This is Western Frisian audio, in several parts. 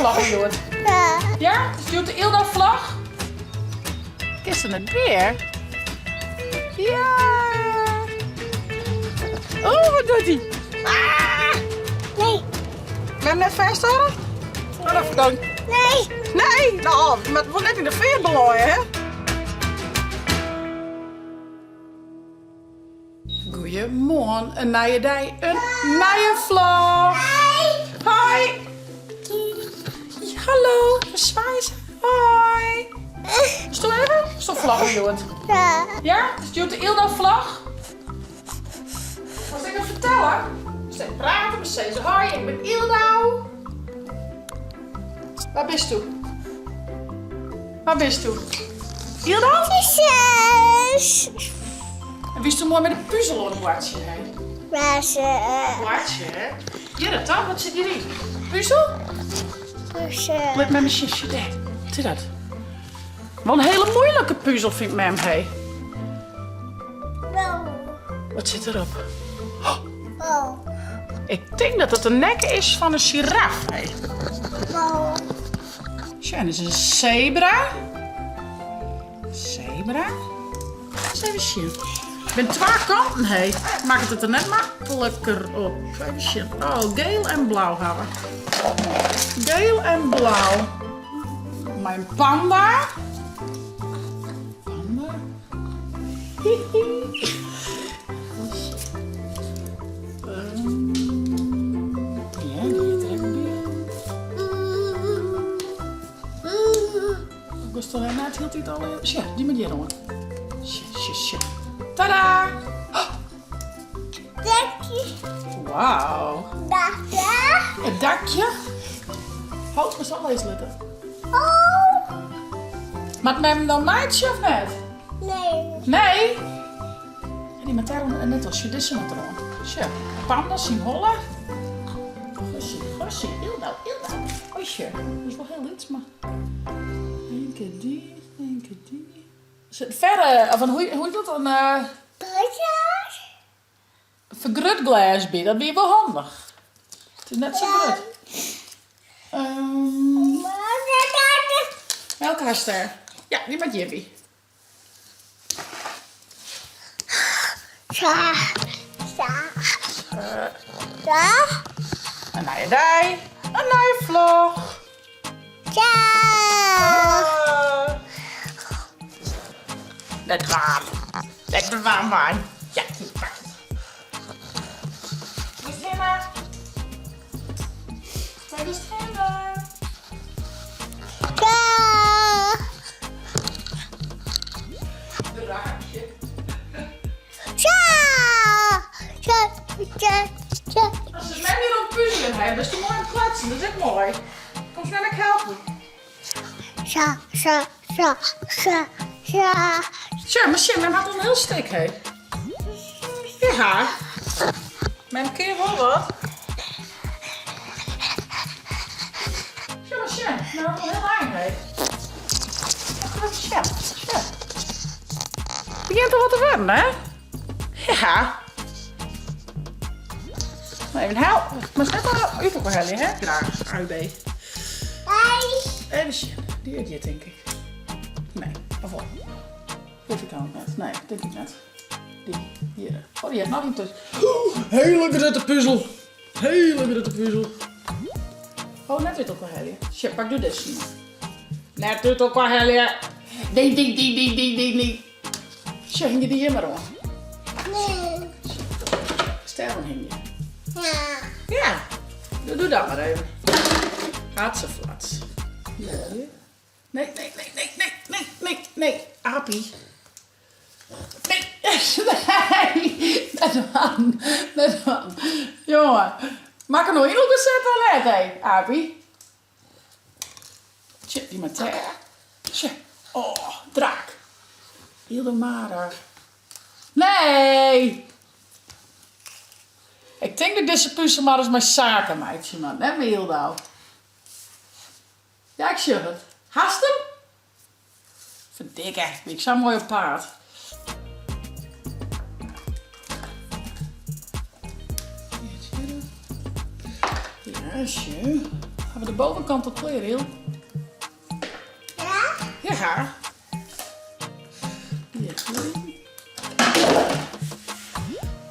vlogge hjoed? Ja. Ja? Is hjoed de Ildou vlog? Kinst er net by? Ja! Oh, wat doet hij? Ah! Nee. Mem net fêsthâlde? Oh, dat dan. Nee. Nee? Nou, mar it wol net yn de feart belâne, hè? Goeiemoarn, in nije dei, in nije vlog. Hoi. Hallo, swaaie se. Hoi. Sto even? Sto vlogge hjoed? Ja. Ja? Is hjoed de Ildou vlog? Moatst ik wat fertelle? Moatst even prate, moatst sizze hoi, ik bin Ildou. Wa bisto? Wa bisto? Ildou? Zus. En wiesto moai mei de puzel oan it boartsjen, hè? Boartsje. Boartsje, hè? Hjir, toch? Wat sit hjiryn? Puzel? Puzel. Lit mem sjen, sjen dêr. Wat is dat? Wat in hiele moeilike puzel fynt mem, hé. Wat sit derop? Oh. Ik tink dat it de nekke is fan in giraf, hé. Sjen, is in sebra. Sebra. Ris even sjen. Bin twa kanten, hé. Makket it der net makliker op. Even sjen. Oh, geel en blau ha we. Geel en blau. Mei in panda. Panda. Hihi. Ja, dy heart der ek by. Augusto en net hieltyd al. Sjoch, dy moat hjir oan. Sjoch, sjoch, sjoch. Tada! Dakje. Wauw. Dakje. It dakje. Ho, moatst al lizze litte. Oh. Moat mem no meitsje of net? Nee. Nee? En dy moat dêrom net al. Sjoch, dizze moat deroan. Sjoch, panda syn holle. Gosje, gosje, Ildou, Ildou. Oh, sjoch, dat is wol hiel lyts, mar. Eén kear dy, één kear dy. Sit verre, of een, hoe heet dat? In fergrutglês by, dat wie wol handich. It is net sa grut. Um, welke hast dêr? Ja, dy moat hjirby. Sa. Sa. Sa. In nije dei, in nije vlog. Ciao. Net waarm. Net waarm, man. Ja, pak. Is Emma? Waar is Emma? Ciao. Draakje. Ciao. Ciao. Ciao. Ciao. As se net mear oan it puzeljen ha, bist do moai oan it kletsen. Dat is ek moai. Kom snel ek helpen. Sa, sa, sa, sa, sa. Sjoch, mar sjen, mem hat al in hiel stik, hé. Ja. Mem kin wol wat. Sjoch mar sjen, mem hat al in hiel ein, hé. Sjen, sjen. Begjint al wat te wurden, hè? Ja. Even helpen. Moatst net al út elkoar helje, hè? Graach, AUB. Even sjen. Dy ek hjir, tink ik. Nee, of wol? Wit ik al net. Nee, tink ik net. Dy, hjir. Oh, dy hat noch ien tusken. Hele grutte puzel. Hele grutte puzel. Oh, net út elkoar helje. Sjoch, pak doe dizze mar. Net út elkoar helje. Nee, nee, nee, nee, nee, nee, nee. Sjoch, hingje dy hjir mar oan. Nee. Sterren hingje. Ja. Ja, doe, doe dat mar even. Hatseflats. Nee. Nee, nee, nee, nee, nee, nee, nee, nee. Appie. Nee, nee, net dwaan, net dwaan. Jonge, moat ik him no yn elkoar sette of net, hé, Appie? Tsje, dy moat dêr. Tsje, oh, draak. Ildemara. Nee! Ik tink dat ik dizze puzel mar ris mei Sake meitsje moat, net mei Yldou. Ja, ik sjoch it. Hast him? Ferdikke, wie ik sa moai op paad. Ja. Ja, sjoch. Ha we de bovenkant al klear, Il? Ja? Ja. Hjir.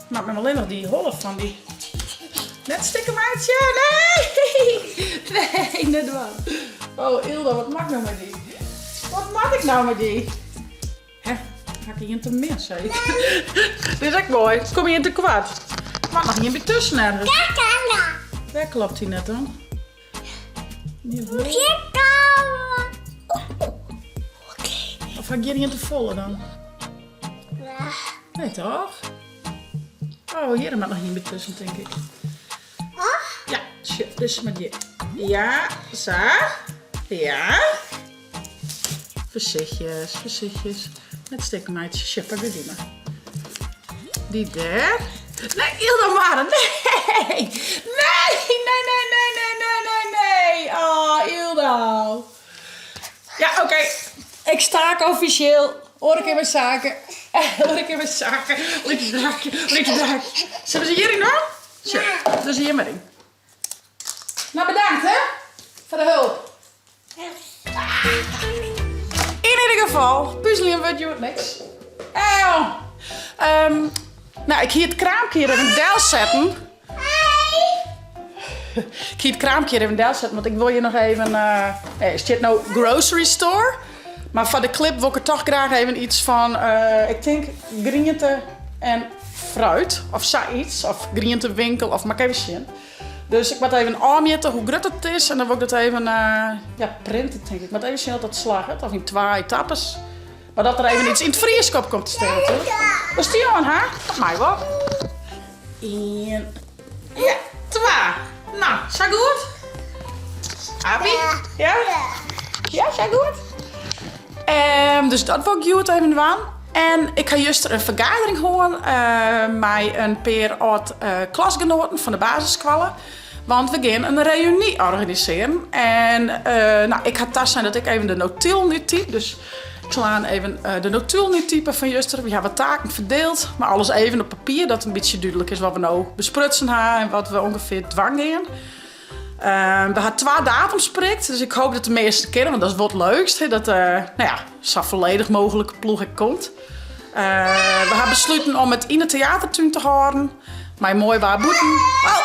Moat men allinnich dy holle fan dy. Net stikken meitsje! Nee! Nee, net dwaan. Oh, Ilda, wat moat ik no mei dy? Wat moat ik no mei dy? Hè, ha ik ien te min seker? Dit is ek moai. Kom ien te koart. Moat noch ien by tusken ergens. Wêr klopt hy net dan? Of ha ik hjir ien te folle dan? Nee toch? Oh, hjir moat noch ien by tusken tink ik. Ja, sjoch, dizze moat hjir. Ja, sa. Ja. Foarsichtjes, foarsichtjes. Net stikken meitsje. Sjoch, pak dit mar. Dy dêr. Nee, Ilda Mare, nee! Nee, nee, nee, nee, nee, nee, nee, nee. Oh, Ilda. Ja, oké. Okay. Ik staak offisjeel. Oare kear mei saken. Oare kear mei saken. Lyts draakje, lyts draakje. Sille we se hjiryn dwaan? Sjoch, dus hjir mar yn. Nou bedankt hè, foar de hulp. Yn ieder geval, puzeljen wurdt hjoed niks. Eeuw. Um, nou, ik hie it kraampke hjir even delsetten. Ik hie it kraampke hjir even delsetten, want ik wol hjir noch even... Uh, er stiet no grocery store. Mar foar de clip wol ik er toch graach even iets fan, uh, ik tink griente en fruit of sayts. Of grientewinkel, of moat ik even sjen. Dus ik moat even ôfmjitte hoe grut it is en dan wol ik dat even uh, ja, printe tink ik. Ik moat even sjen oft dat slagget, of yn twa etappes. Mar dat der even iets yn it Frysk op komt te stean natuerlik. Wolst dy oan ha? Dat mei wol. Ien, ja, twa. No, sa goed? Happy? Ja? Ja, sa goed? Um, dus dat wol ik hjoed even dwaan. En ik ha juster in fergadering hân uh, mei in pear âld uh, klasgenoaten fan de basisskoalle. Want we gean in reuny organisearjen. En uh, nou, ik ha tasein dat ik even de notulen úttyp. Dus ik slaan even de notulen úttypen fan juster. We ha wat taken ferdield, mar alles even op papier, dat in bytsje dúdlik is wat we no besprutsen ha en wat we ûngefear dwaan gean. Uh, we ha twa datums prikt, dus ik hoop dat de measten kinne, want dat is wol it leukst. Dat, uh, nou ja, sa folledich mooglike ploech ek komt. Uh, we ha besluten om it yn de teatertún te hâlden, mei moai waar bûten. Oh,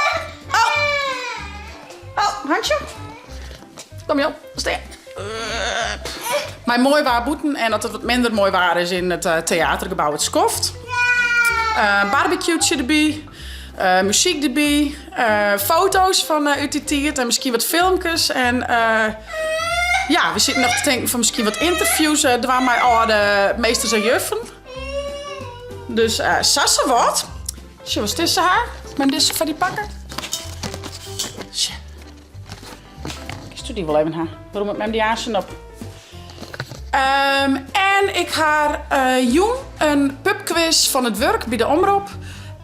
oh, oh, Hansje? Kom joh, stean. Mei moai waar bûten en as it wat minder moai waar is yn it teatergebou It Skoft. Uh, barbecuetsje derby, uh, muzyk derby, uh, foto's fan út dy tiid en miskien wat filmkes. En ja, we sitte noch te tinken fan miskien wat ynterviews dwaan mei âlde meesters en juffen. Dus sa sa wat. Sjoch, wat dizze ha? Mem dizze foar dy pakke? Sjoch. Kinsto dy wol even ha? Waarom moat mem dy aansen op? Um, en ik ha uh, jûn in pubquiz fan it wurk by de omrop.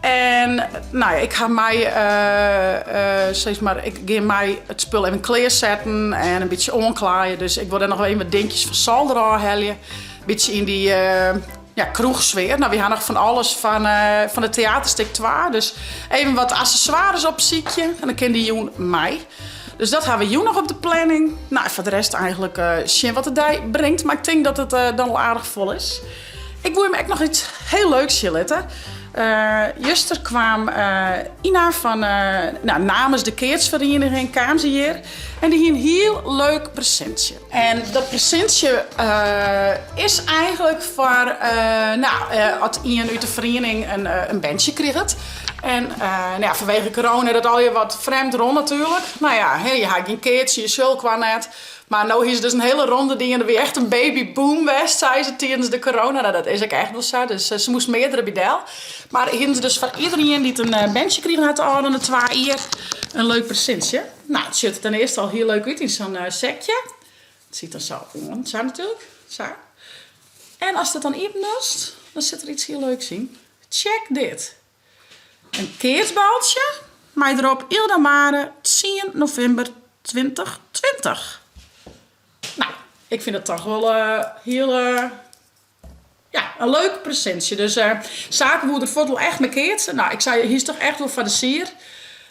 En nou ja, ik ha my, uh, uh, sis mar, ik gean my it spul even klearsetten en in bytsje oanklaaien. Dus ik wol dêr noch even wat dinkjes fan solder ôfhelje. Bytsje yn dy ja, kroechsfear. Nou, wy ha noch fan alles fan, fan it teaterstik 2. Dus even wat accessoires opsykje en dan kin dy jûn mei. Dus dat ha we jûn noch op de planning. Nou, foar de rest eigentlik sjen wat de dei bringt. Mar ik tink dat it dan al aardich fol is. Ik woe jim ek noch iets hiel leuks sjen litte. Juster kwam Ina fan, nou, namens de keatsferieniging kaam se hjir. En dy hie in hiel leuk presintsje. En dat presintsje is eigentlik foar, nou, as ien út de feriening in berntsje kriget. En nou ja, fanwege corona dat allegear wat frjemd rûn natuerlik. No ja, je ha gjin keatsen, je sjogge elkoar net. Mar no hie se dus in hiele ronde dien. Der wie echt in babyboom west, sei se, tidens de corona. No, dat is ek echt wol sa. Dus se moast meardere by del. Mar hiene se dus foar iderien dy't in berntsje krigen hat de ôfrûne twa jier in leuk presintsje. No, it sjocht der ten earste al hiel leuk út yn sa'n sekje. It siet dan sa oan, sa natuerlik. Sa. En ast it dan iepen dochst, dan sit der iets hiel leuks yn. Check dit. In keatsbaltsje mei derop Ylda Mare tsien novimber 2020. No, ik fyn dat toch wol hiel, ja, in leuk presintsje. Dus Sake woe der fuort wol echt mei keatse. No, ik sei, hy is toch echt wol foar de sier.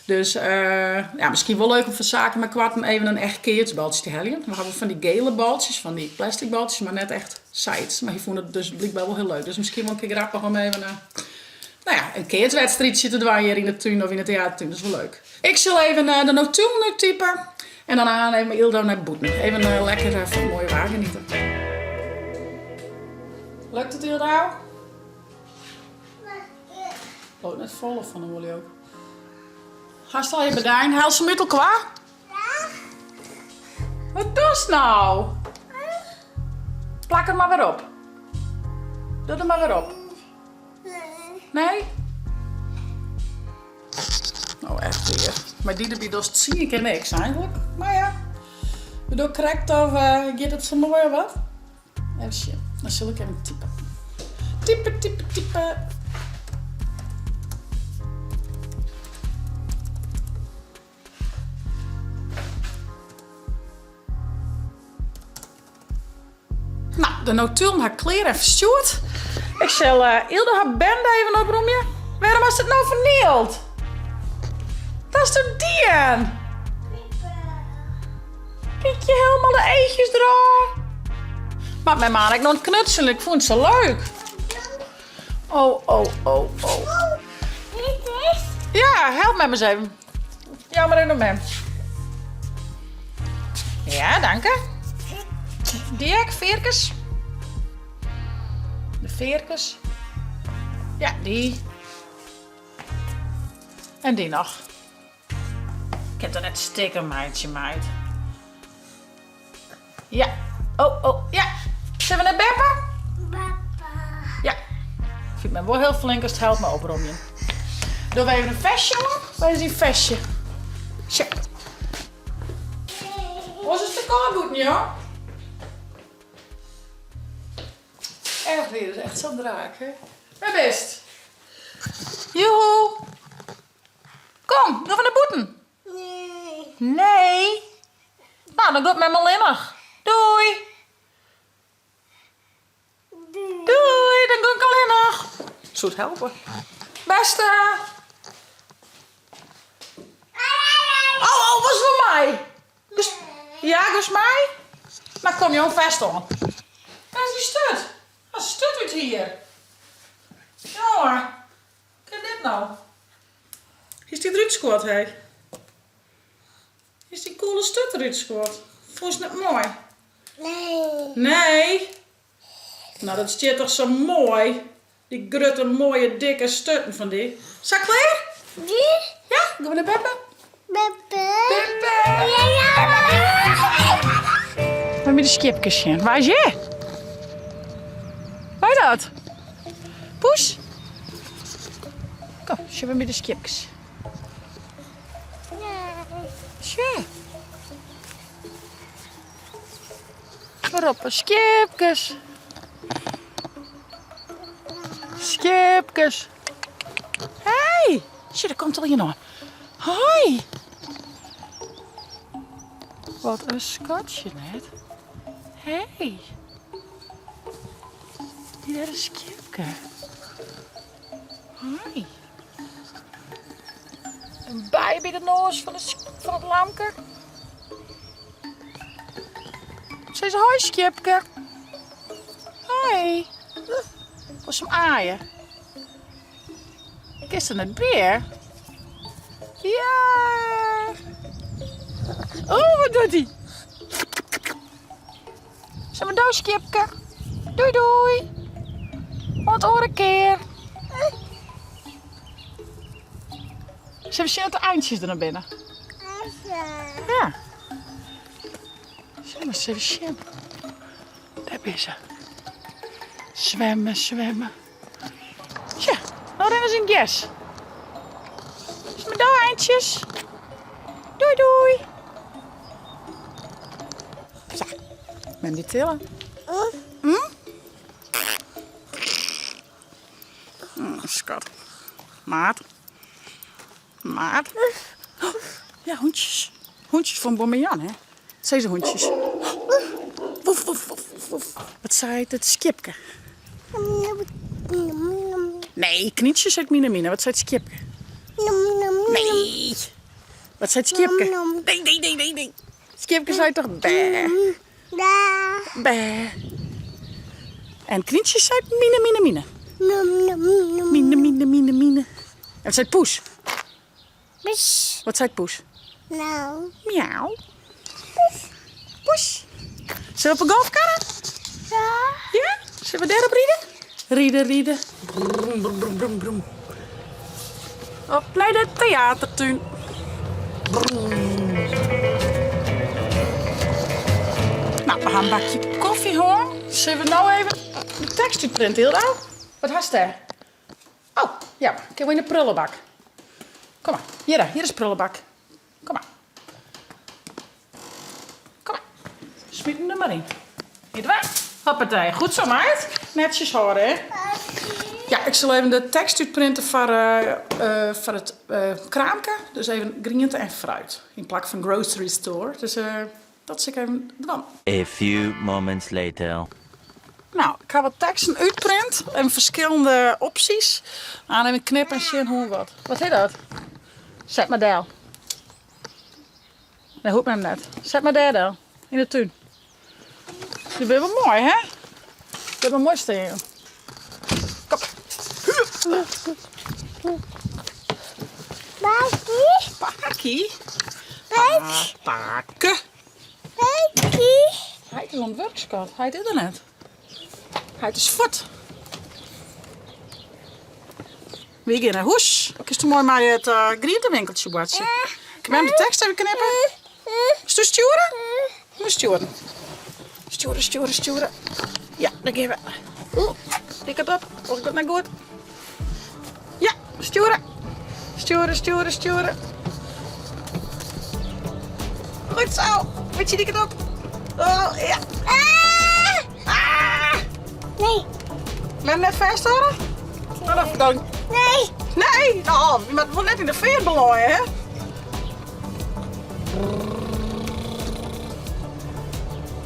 Dus ja, miskien wol leuk om foar Sake mei koarten even in echt keatsbaltsje te heljen. We hawwe fan dy gele baltsjes, fan dy plastic baltsjes, mar net echt sayts. Mar hy fûn it dus blykber wol hiel leuk. Dus miskien wol in kear grappich om even nou ja, in keatswedstriidsje te dwaan hjir yn de tún of yn de teatertún. Dat is wol leuk. Ik sil even de notulen úttype en dan even mei Yldo nei bûten. Even lekker fan it moaie waar geniete. Lukt it Yldo? Loopt net folle fan de oalje ook. Hast al je bedijn? Hel se 'm út elkoar? Wat dochst no? Plak 'm mar wer op. Doch der mar wer op. Nee? No echt wier. Mei dy derby dochst tsien kear niks eigenlik. Mar ja, we dogge krekt of giet it sa moai of wat? Even sjen, dan sil ik even type. Type, type, type. Nou, de notulen ha klear en ferstjoerd. Ik sil Yldo har bende even opromje. Wêrom hast it no fernield? Wat hast do dien? Pietje helemaal de eetjes erôf. Maar mijn man ik nog knutselen, ik vond het zo leuk. Oh, oh, oh, oh. Ja, help mij maar eens even. Ja, maar even mem. Ja, dank je. Dy ek, veerkes. De veerkes. Ja, dy. En dy noch. Kin toch net stikken meitsje, meid. Ja. Oh, oh, ja. Sille we nei beppe? Beppe. Ja. Fynt mem wol hiel flink ast helpt mei opromjen. Dogge we even in festje oan? Waar is dyn festje? Sja. Oars is it te kâld bûten, joh. Echt wier, dat is echt sa'n draak, hè? Wêr bist? Joehoe! Kom, gean we nei bûten. Nee. Nee? Nou, dan giet mem allinnich. Doei. Doei, dan gean ik allinnich. Soe it helpe. Bêste. Oh, oh, wolst wol mei? Ja, giest mei? Nou, kom jong, fêst oan. Wêr is dy sturt? Hast de sturt út hier. Jonge. Kin dit no? Is dy derút skuord, hé? Is dy coole sturt derút skuord? Fûnst net moai? Nee. Nee? No, dat stiet toch sa moai? Dy grutte, moaie, dikke sturten fan dy. Sa klear? Ja, gean we nei beppe? Beppe. Beppe. Mei my de skiepkes sjen. Wa is hjir? Wa is dat? Poes? Kom, sjogge we by de skiepkes. Sjoch. We roppe skiepkes. Skiepkes. Hey! Sjoch, der komt al ien oan. Hoi! Wat in skatsje net. Hey! Dêr is skiepke. Hoi. In bij by de noas fan it lamke. Sis hoi skiepke. Hoi. Wolst him aaie? Kinst der net by? Ja! Oh, wat docht hy? Sis mar doei skiepke. Doei doei. Oant oare kear. Sille we sjen oft de eintsjes der noch binne? Ja. Sille we ris even sjen. Dêr binne se. Swimme, swimme. Tsja, no rinne se yn it gers. Sis mar doei eintsjes. Doei doei. Sa, mem dy tille. Hm? Mm, skat. Maat. Maat. Ja, hûntsjes. Hûntsjes fan Bomme Jan, hè? Sizze hûntsjes. Woef, woef, woef, woef. Wat seit it skiepke? Nee, knyntsje seit mine mine. Wat seit skiepke? Nee. Wat seit Skjipke? Nee, nee, nee, nee, nee. Skjipke seit toch bê? Bê. En Knyntsje seit mine, mine, mine. Mine, mine, mine, mine. En wat seit Poes? Wat seit Poes? Miauw. Poes. Sille we op 'e golfkarre? Ja? Sille we dêrop ride? Ride, ride. Broem, broem, broem, broem, broem. Op nei de teatertún. Broem. No, we ha in bakje kofje hân. Sille we no even de tekst útprinte, Hilda? Wat hast dêr? Oh, ja, kin wol yn de prullebak. Kom mar, hjir, hjir is prullebak. Kom mar. Kom mar. Smyt him der mar yn. Ien, twa. Hoppatee. Goed zo, meid. Netsjes hâlde, hè. Ja, ik sil even de tekst útprinte foar, foar it kraamke. Dus even griente en fruit yn plak fan grocery store. Dus dat sil ik even dwaan. A few moments later. No, ik ha wat teksten útprint. Even ferskillende opsjes. Aan even knippe en sjen hoe en wat. Wat is dat? Set mar del. Nee, hoecht mem net. Set mar dêr del. Yn de tún. Dy binne wol moai, hè? Lit mar moai stean. Kom. Pakkie. Pakkie? Pak. Pake. Pakkie. Heit is oan it wurk, skat. Heit is der net. Heit is fuort. Wy gean nei hûs. Kinst moai mei it grientewinkeltsje boartsje. Kin mem de tekst even knippe? Moatst stjoere? Moat stjoeren. Stjoere, stjoere, stjoere. Ja, dêr gean we. Oeh, dy kant op. Of dat net goed? Ja, stjoere. Stjoere, stjoere, stjoere. Goed zo. Bytsje dy kant op. Oh, ja. Ah! Ah! Nee. Mem net fêsthâlde? Nou, dan, dan... Nee. Nee? Oh, je moat wol net yn de feart belânje, hè?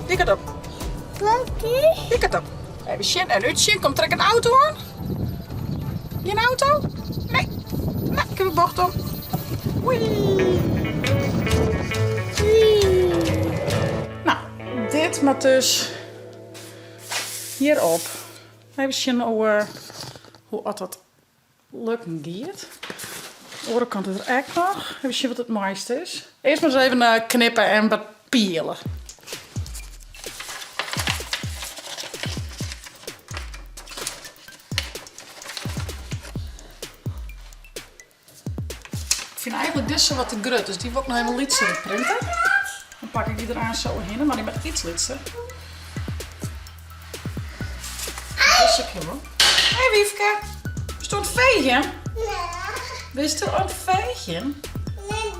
Dy kant op. Pakkie. Dy kant op. Even sjen en útsjen. Komt der ek in auto oan? Gjin auto? Nee. Nee, ik ha de bocht om. Wee. Nou, dit moat dus hjirop. Even sjen hoe, hoe oft dat lukken giet. De oare kant is der ek noch. Even sjen wat it moaiste is. Earst mar ris even knippe en wat piele. Ik fyn eigentlik dizze wat te grut, dus dy wol ik noch even lytser printe. Dan pak ik dy der aanst sa oerhinne, mar dy moat iets lytser. Dizze kin wol. Hey Wiefke, bist oan it feegjen? Ja. Bist oan it feegjen? Nee.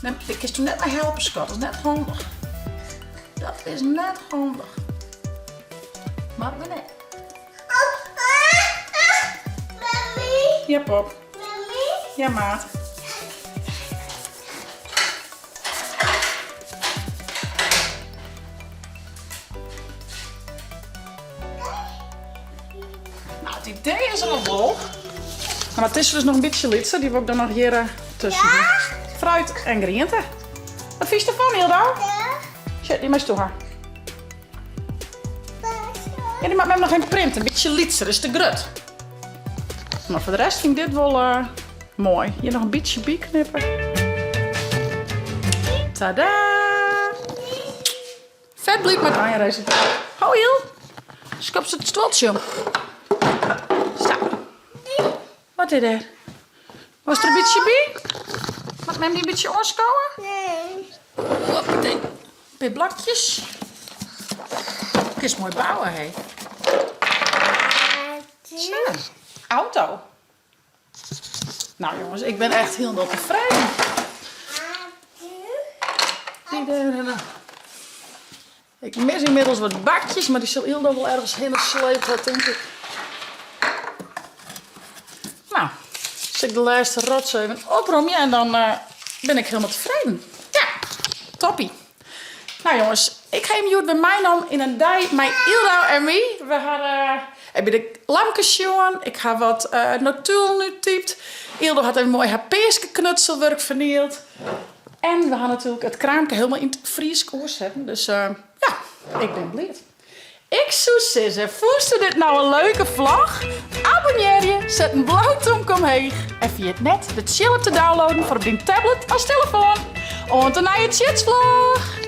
Nee, kinst net mei helpe, skat. Dat is net handich. Dat is net handich. Mar we net. Ja, pop. Ja, maat. Nou, it idee is al wol. Mar it is dus noch in bytsje lytser, dy wol ik dan noch hjir eh, tusken doen. Fruit en griente. Wat fynst derfan, Hilda? Ja. Sjoch, dy meist ha. Ja, dy moat mem noch even printe. In bytsje lytser, is te grut. Mar foar de rest fyn ik dit wol eh, moai. Hjir noch in bytsje byknippe. Tada! Fet bliid mei it einresultaat. Ho Hiel, skopst it stuoltsje om. Sa. Wat is der? Wolst der in bytsje by? Moat mem dy in bytsje oanskowe? Nee. Hoppatee. In pear blokjes. Kinst moai bouwe, hé. Sa. Auto. Nou jongens, ik bin echt hielendal tefreden. Ik mis ynmiddels wat bakjes, mar dy sil Hilda wol ergens hinne sleept ha, tink ik. Nou, sil ik de lêste rotsoai even opromje en dan eh, bin ik hielendal tefreden. Ja, toppie. Nou jongens, ik ha jim hjoed wer meinaam yn in dei mei Hilda en my. We ha eh, Ik by de lamkes sjoen, ik ha wat notulen úttypt. Yldo hat even moai har peaskeknutselwurk fernield. En we ha natuerlik it kraamke hielendal yn it Frysk oersetten. Dus ja, ik bin bliid. Ik soe sizze, fûnsto dit no in leuke vlog? Abonnearje, set in blau tomke omheech en ferjit net de tsjilp te downloaden foar op dyn tablet as telefoan. Oant de nije Tsjitsvlog!